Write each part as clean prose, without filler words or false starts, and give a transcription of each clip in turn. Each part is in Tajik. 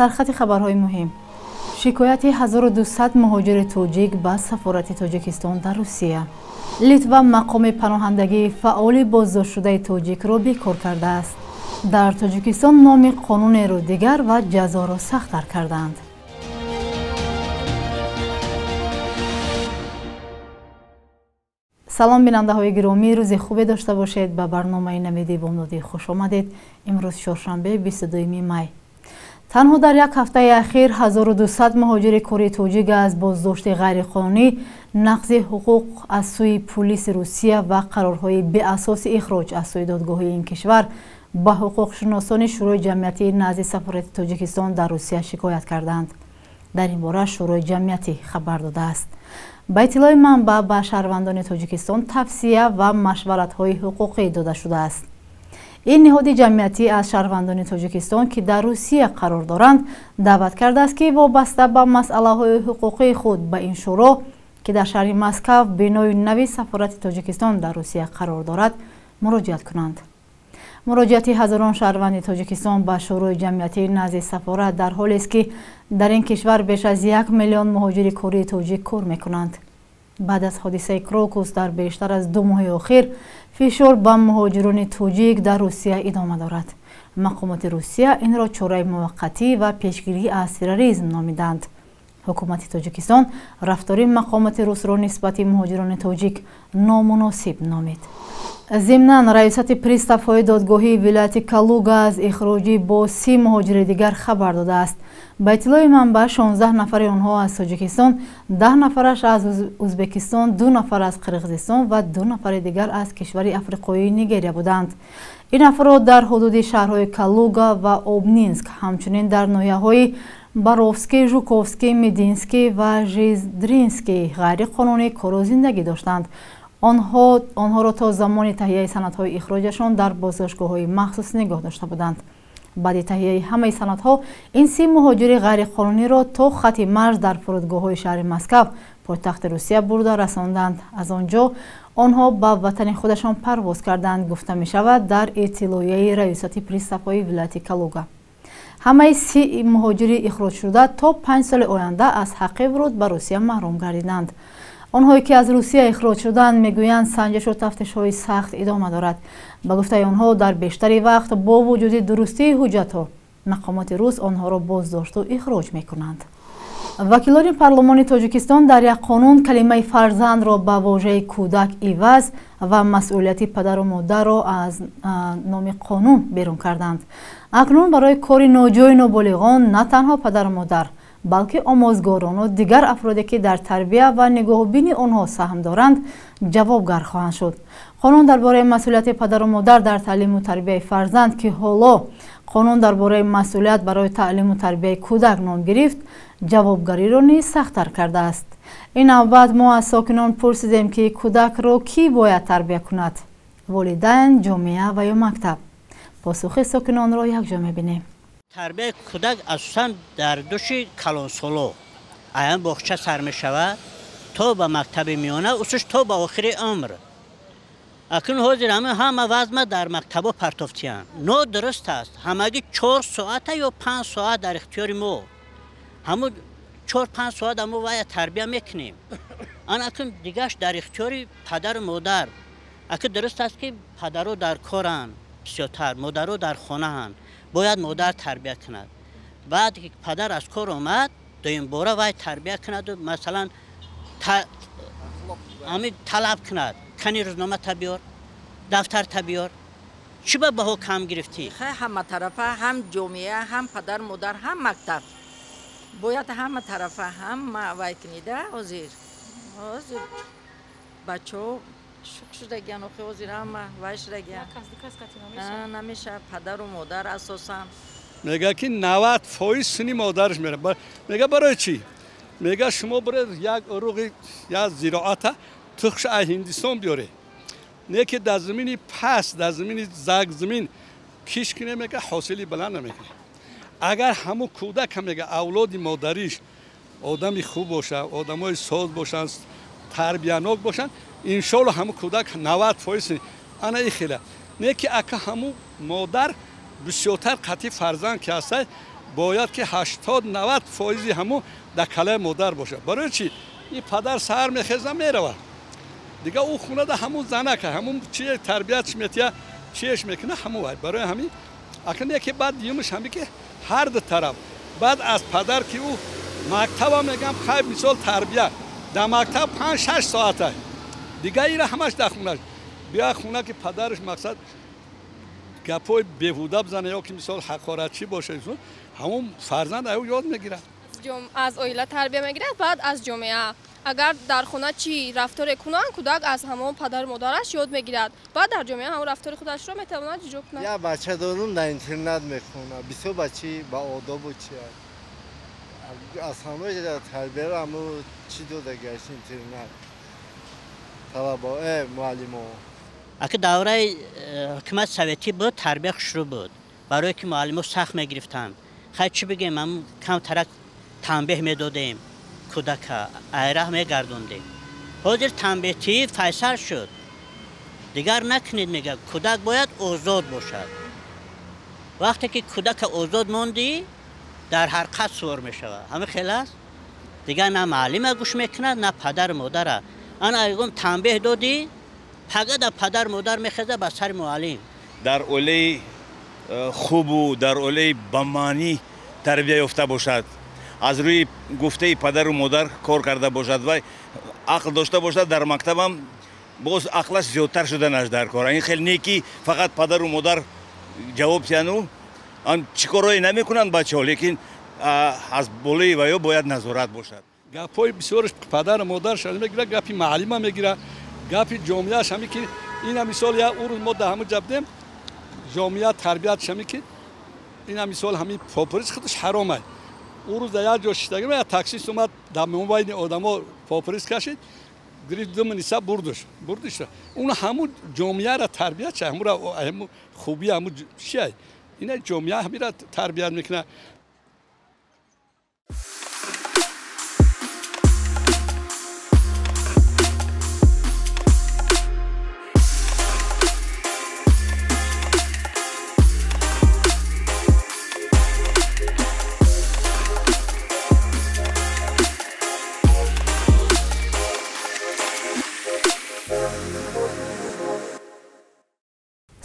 Сархати хабарҳои муҳим. Шикояти 1200 муҳоҷири тоҷик ба сафорати Тоҷикистон дар Русия. Литва мақоми паноҳандагии фаъоли боздоштшудаи тоҷикро бекор кардааст. Дар Тоҷикистон номи қонунеро дигар ва ҷазоро сахттар кардаанд. Салом бинандаҳои гиромӣ, рӯзи хубе дошта бошед. Ба барномаи Навиди Бомдодӣ хуш омадед. Имрӯз чоршанбе, 22 май. Танҳо дар як ҳафтаи ахир 1200 муҳоҷири кори тоҷик аз боздошти ғайриқонунӣ, нақзи ҳуқуқ аз сӯи пулиси Русия ва қарорҳои беасоси ихроҷ аз сӯи додгоҳи ин кишвар ба ҳуқуқшиносони Шӯрои ҷамъиятии назди сафорати Тоҷикистон дар Русия шикоят карданд. Дар ин бора Шӯрои ҷамъиятӣ хабар додааст. Ба иттилои манбаъ, ба шаҳрвандони Тоҷикистон тавсия ва машваратҳои ҳуқуқӣ дода шудааст. Ин ниҳоди ҷамъиятӣ аз шаҳрвандони Тоҷикистон, ки дар Русия қарор доранд, даъват кардааст, ки вобаста ба масъалаҳои ҳуқуқии худ ба ин шӯро, ки дар шаҳри Москав бинои нави сафорати Тоҷикистон дар Русия қарор дорад, муроҷиат кунанд. Муроҷиати ҳазорон шаҳрванди Тоҷикистон ба Шӯрои ҷамъиятии назди сафорат дар ҳолест, ки дар ин кишвар беш аз 1 миллион муҳоҷири кории тоҷик кор мекунанд. Баъд аз ҳодисаи Крокус дар бештар аз 2 моҳи охир фишор ба муҳоҷирони тоҷик дар Русия идома дорад. Мақомоти Русия инро чораи муваққатӣ ва пешгирӣ аз терроризм номиданд. Ҳукумати Тоҷикистон рафтори мақомоти русро нисбати муҳоҷирони тоҷик номуносиб номид. Зимнан, раёсати приставҳои додгоҳии вилояти Калуга аз ихроҷи бо 30 муҳоҷири дигар хабар додааст. Ба иттилои манбаъ, 16 нафари онҳо аз Тоҷикистон, 10 нафараш аз Ӯзбекистон, 2 нафар аз Қирғизистон ва 2 нафари дигар аз кишвари африқоии Нигерия буданд. Ин афрод дар ҳудуди шаҳрҳои Калуга ва Обнинск, ҳамчунин дар ноҳияҳои Боровский, Жуковский, Мединский ва Жиздринский ғайриқонунӣ кору зиндагӣ доштанд. Онҳоро то замони таҳияи санадҳои ихроҷашон дар боздоштгоҳҳои махсус нигоҳ дошта буданд. Баъди таҳияи ҳамаи санадҳо ин 30 муҳоҷири ғайриқонуниро то хати марз дар фурудгоҳҳои шаҳри Москав, пойтахти Русия, бурда расонданд. Аз он ҷо онҳо ба ватани худашон парвоз карданд, гуфта мешавад дар иттилоияи раёсати приставҳои вилояти Калуга. Ҳамаи 30 муҳоҷири ихроҷшуда то 5 соли оянда аз ҳаққи вуруд ба Русия маҳрум гардиданд. Онҳое ки аз Русия ихроҷ шуданд, мегӯянд санҷишу тафтишҳои сахт идома дорад. Ба гуфтаи онҳо, дар бештари вақт бо вуҷуди дурустии ҳуҷҷатҳо мақомоти рус онҳоро боздошту ихроҷ мекунанд. Вакилони парлумони Тоҷикистон дар як қонун калимаи фарзандро ба вожаи кӯдак иваз ва масъулияти падару модарро аз номи қонун берун карданд. Акнун барои кори ноҷои ноболиғон на танҳо падару модар, балки омӯзгорону дигар афроде, ки дар тарбия ва нигоҳубини онҳо саҳм доранд, ҷавобгар хоҳанд шуд. Қонун дар бораи масъулияти падару модар дар таълиму тарбияи фарзанд, ки ҳоло қонун дар бораи масъулият барои таълиму тарбияи кӯдак ном гирифт, ҷавобгариро низ сахттар кардааст. Ин навбат мо аз сокинон пурсидем, ки кӯдакро кӣ бояд тарбия кунад: волидайн, ҷомеа ва ё мактаб? Посухи сокинонро якҷо мебинем. Тарбияи кӯдак асосан дар души калонсоло, аян боғча сар мешавад то ба мактаби миёна, усуш то ба охири умр. Акнун ҳозир ҳама вазма дар мактабо партофтиянд. Нодуруст аст. Ҳамагӣ 4 соата ё 5 соат дар ихтиёри мо. Ҳамун 4-5 соат мо вая тарбия мекунем. Ан акнун дигаш дар ихтиёри падару модар. Акнун дуруст аст, ки падаро дар коранд бисёртар, модаро дар хонаанд. Бояд модар тарбия кунад. Баъд ки падар аз кор омад, дуюмбора вай тарбия кунаду, масалан, ҳамин талаб кунад: кани рӯзнома та биёр, дафтар та биёр, чӣ ба баҳо кам гирифтӣ? Ҳама тарафа, ҳам ҷомеа, ҳам падар модар, ҳам мактаб, бояд ҳама тарафа ҳама вай кунида. Ҳозир бачаҳо шуқ шудагиян, охи ҳозир ҳама вай шудагиян, намешавад. Падару модар асосан мега, ки 90% сини модараш меравад. Мега, барои чӣ? Мега, шумо буред як уруғи як зироата тухша аз Ҳиндистон биёре, не ки дар замини паст, дар замини закзамин киш кине, мега, ҳосили баланд намекунад. Агар ҳамун кӯдака, мега, авлоди модариш одами хуб бошад, одамои соз бошанд, тарбиянок бошанд, иншоалло ҳамун кӯдак 90% ана и хела. Не ки ака ҳамун модар бисёртар қатъи фарзанд ки ҳастад. Бояд ки 80-90 фоизи ҳамун дар калаи модар бошад. Барои чӣ? Ин падар саҳар мехеза меравад. Дига ӯ хонада ҳамун занака, ҳамун чи тарбиятш метия, чиеш мекуна ҳамун вай. Барои ҳамин акн яке баъд дуюмаш ҳаме ки ҳар ду тараф баъд аз падар ки ӯ мактаба мегам хай мисол тарбия дар мактаб 5-6 соата. Дига ира ҳамаш дар хонаш. Бия хона ки падараш мақсад гапҳои беҳуда бизана ё ки мисол ҳақоратчӣ бошад, ҳамон фарзанд аю ёд мегирад. Аз оила тарбия мегирад, баъд аз ҷомеа. Агар дар хона чӣ рафторе кунанд, кӯдак аз ҳамон падару модараш ёд мегирад. Баъд дар ҷомеа ҳамон рафтори худашро метавонад иҷро кунад. Як бача дорум дар интернат мехонад. Бисёр бачи ба одобу чи аз ҳама тарбияро ҳамо чӣ дода гашт интернат талаба муаллимо. Аки давраи ҳукумати советӣ буд, тарбия хушрӯ буд. Барое ки муаллимо сахт мегирифтанд. Хай чӣ бигем, ҳам камтарак танбеҳ медодем кӯдака, айраҳ мегардондем. Ҳозир танбеҳтӣ файсал шуд. Дигар накунед, мегӯяд, кӯдак бояд озод бошад. Вақте ки кӯдака озод мондӣ, дар ҳарқат сувор мешавад. Ҳамин хел аст. Дигар на муаллима гӯш мекунад, на падару модара. Ана ягон танбеҳ додӣ, пага дар падару модар мехезад ба сари муаллим. Дар оилаи хубу дар оилаи ба маънӣ тарбия ёфта бошад, аз рӯи гуфтаи падару модар кор карда бошад ва ақл дошта бошад, дар мактабам боз ақлаш зиёдтар шуданаш дар кор. Ин хел не ки фақат падару модар ҷавоб диҳану чӣ корҳое намекунанд бачаҳо, лекин аз болои ваё бояд назорат бошад. Гапҳои бисёраш падару модараш мегирад, гапи муаллима мегирад, гапи ҷомеааш ҳаме ки ина мисол я ӯ рӯз мо дар ҳамон ҷа будем, ҷомеа тарбиятш ҳаме ки ина мисол ҳамин попурис худаш ҳаром аст. Ӯ рӯз дар як ҷо шиштагим, як таксист омад дар мобайни одамо попурис кашид, гирифт ду миниса бурдуш. Бурдуш. Он ҳамун ҷомеаро тарбият ча, ҳамура ҳамун хубӣ ҳамун чия? Ина ҷомеа ҳамира тарбият мекунад.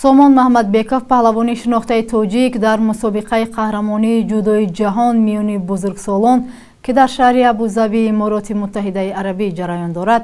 Сомон Маҳмадбеков, паҳлавони шинохтаи тоҷик, дар мусобиқаи қаҳрамонии ҷудои ҷаҳон миёни бузургсолон, ки дар шаҳри Абузаби Имороти Муттаҳидаи Арабӣ ҷараён дорад,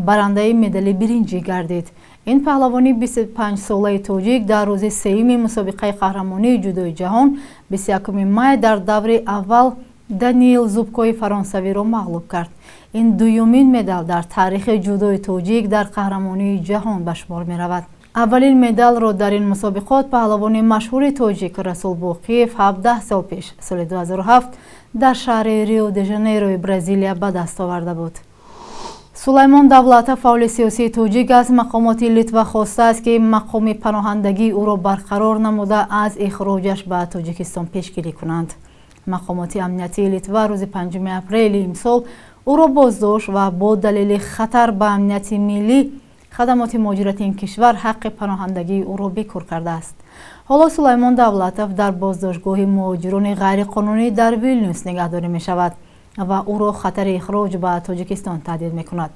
барандаи медали биринҷӣ гардид. Ин паҳлавони 25-солаи тоҷик дар рӯзи сеюми мусобиқаи қаҳрамонии ҷудои ҷаҳон 21 май дар даври аввал Даниил Зубкои фаронсавиро мағлуб кард. Ин дуюмин медал дар таърихи ҷудои тоҷик дар қаҳрамонии ҷаҳон ба шумор меравад. Аввалин медалро дар ин мусобиқот паҳлавони машҳури тоҷик Расул Боқиев 17 сол пеш, соли 2007, дар шаҳри Рио де Жанейрои Бразилия ба даст оварда буд. Сулаймон Давлатов, фаъоли сиёсии тоҷик, аз мақомоти Литва хостааст, ки мақоми паноҳандагии ӯро барқарор намуда аз ихроҷаш ба Тоҷикистон пешгирӣ кунанд. Мақомоти амниятии Литва рӯзи 5 апрели имсол ӯро боздошт ва бо далели хатар ба амнияти миллӣ хадамоти муҳоҷирати ин кишвар ҳаққи паноҳандагии ӯро бекор кардааст. Ҳоло Сулаймон Давлатов дар боздоштгоҳи муҳоҷирони ғайриқонунӣ дар Вилнюс нигаҳдорӣ мешавад ва ӯро хатари ихроҷ ба Тоҷикистон таҳдид мекунад.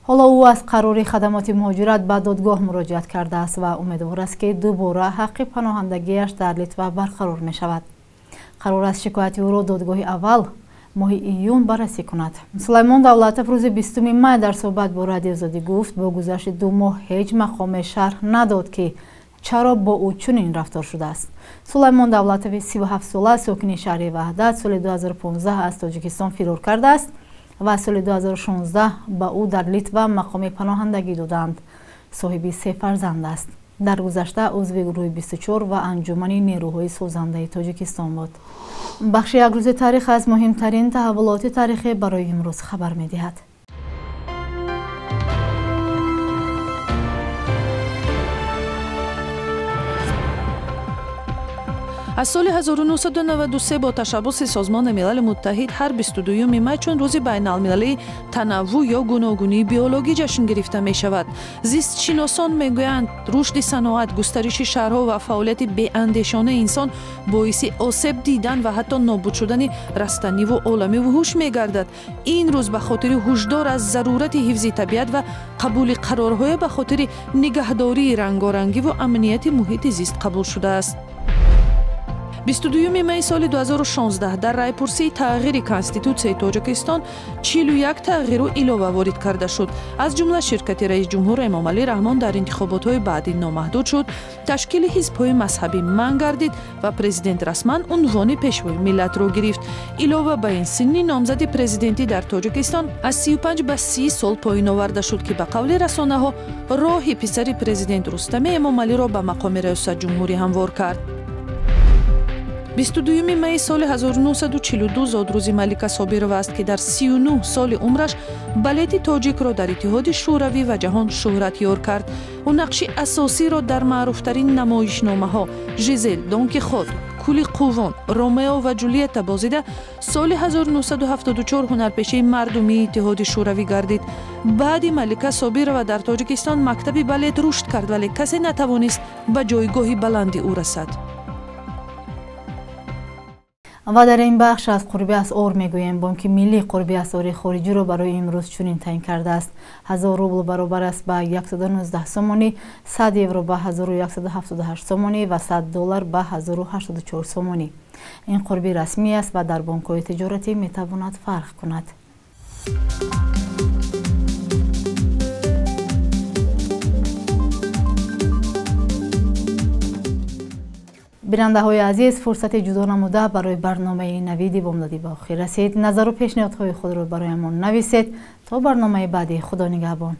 Ҳоло ӯ аз қарори хадамоти муҳоҷират ба додгоҳ муроҷиат кардааст ва умедвор аст, ки дубора ҳаққи паноҳандагиаш дар Литва барқарор мешавад. Қарор аст шикояти ӯро додгоҳи аввал моҳи июн баррасӣ кунад. Сулаймон Давлатов рӯзи 20 май дар суҳбат бо Радиои Озодӣ гуфт, бо гузашти 2 моҳ ҳеҷ мақоме шарҳ надод, ки чаро бо ӯ чунин рафтор шудааст. Сулаймон Давлатови 37-сола, сокини шаҳри Ваҳдат, соли 2015 аз Тоҷикистон фирор кардааст ва соли 2016 ба ӯ дар Литва мақоми паноҳандагӣ доданд. Соҳиби 3 фарзанд аст. Дар гузашта узви гурӯҳи 24 ва анҷумани нерӯҳои созандаи Тоҷикистон буд. Бахши як рӯзи таърих аз муҳимтарин таҳаввулоти таърихӣ барои имрӯз хабар медиҳад. Аз соли 1993 бо ташаббуси Созмони Милали Муттаҳид ҳар 22 май чун рӯзи байналмилалии танаввӯъ ё гуногунии биологӣ ҷашн гирифта мешавад. Зистшиносон мегӯянд, рушди саноат, густариши шаҳрҳо ва фаъолияти беандешонаи инсон боиси осеб дидан ва ҳатто нобуд шудани растаниву олами вуҳуш мегардад. Ин рӯз ба хотири ҳушдор аз зарурати ҳифзи табиат ва қабули қарорҳое ба хотири нигаҳдории рангорангиву амнияти муҳити зист қабул шудааст. 22 май соли 2016 дар райпурсии тағйири Конститутсияи Тоҷикистон 41 тағйиру илова ворид карда шуд. Аз ҷумла ширкати раисҷумҳур Эмомалӣ Раҳмон дар интихоботҳои баъдӣ номаҳдуд шуд, ташкили ҳизбҳои мазҳабӣ манъ гардид ва президент расман унвони пешвои миллатро гирифт. Илова ба ин, синни номзади президентӣ дар Тоҷикистон аз 35 ба 30 сол поин оварда шуд, ки ба қавли расонаҳо роҳи писари президент Рустами Эмомалиро ба мақоми раёсатҷумҳурӣ ҳамвор кард. 22 май соли 1942 зодрӯзи Малика Собирова аст, ки дар 39 соли умраш балети тоҷикро дар Иттиҳоди Шӯравӣ ва ҷаҳон шӯҳратёр кард. Ӯ нақши асосиро дар маъруфтарин намоишномаҳо Жизел, Дон Кихот, Кули Қувон, Ромео ва Ҷулиетта бозида, соли 1974 ҳунарпешаи мардумии Иттиҳоди Шӯравӣ гардид. Баъди Малика Собирова дар Тоҷикистон мактаби балет рушд кард, вале касе натавонист ба ҷойгоҳи баланди ӯ расад. Ва дар ин бахш аз қурби асъор мегӯем. Бонки Миллӣ қурби асъори хориҷиро барои имрӯз чунин таъин кардааст. 1000 рубл баробар аст ба 119 сомонӣ, 100 евро ба 1178 сомонӣ ва 100 доллар ба 1084 сомонӣ. Ин қурби расмӣ аст ва дар бонкҳои тиҷоратӣ метавонад фарқ кунад. Бинандаҳои азиз, фурсати ҷудо намуда барои барномаи навиди бомдодӣ ба охир расид. Назару пешниҳодҳои худро бароямон нависед. То барномаи баъдӣ, Худо нигаҳбон.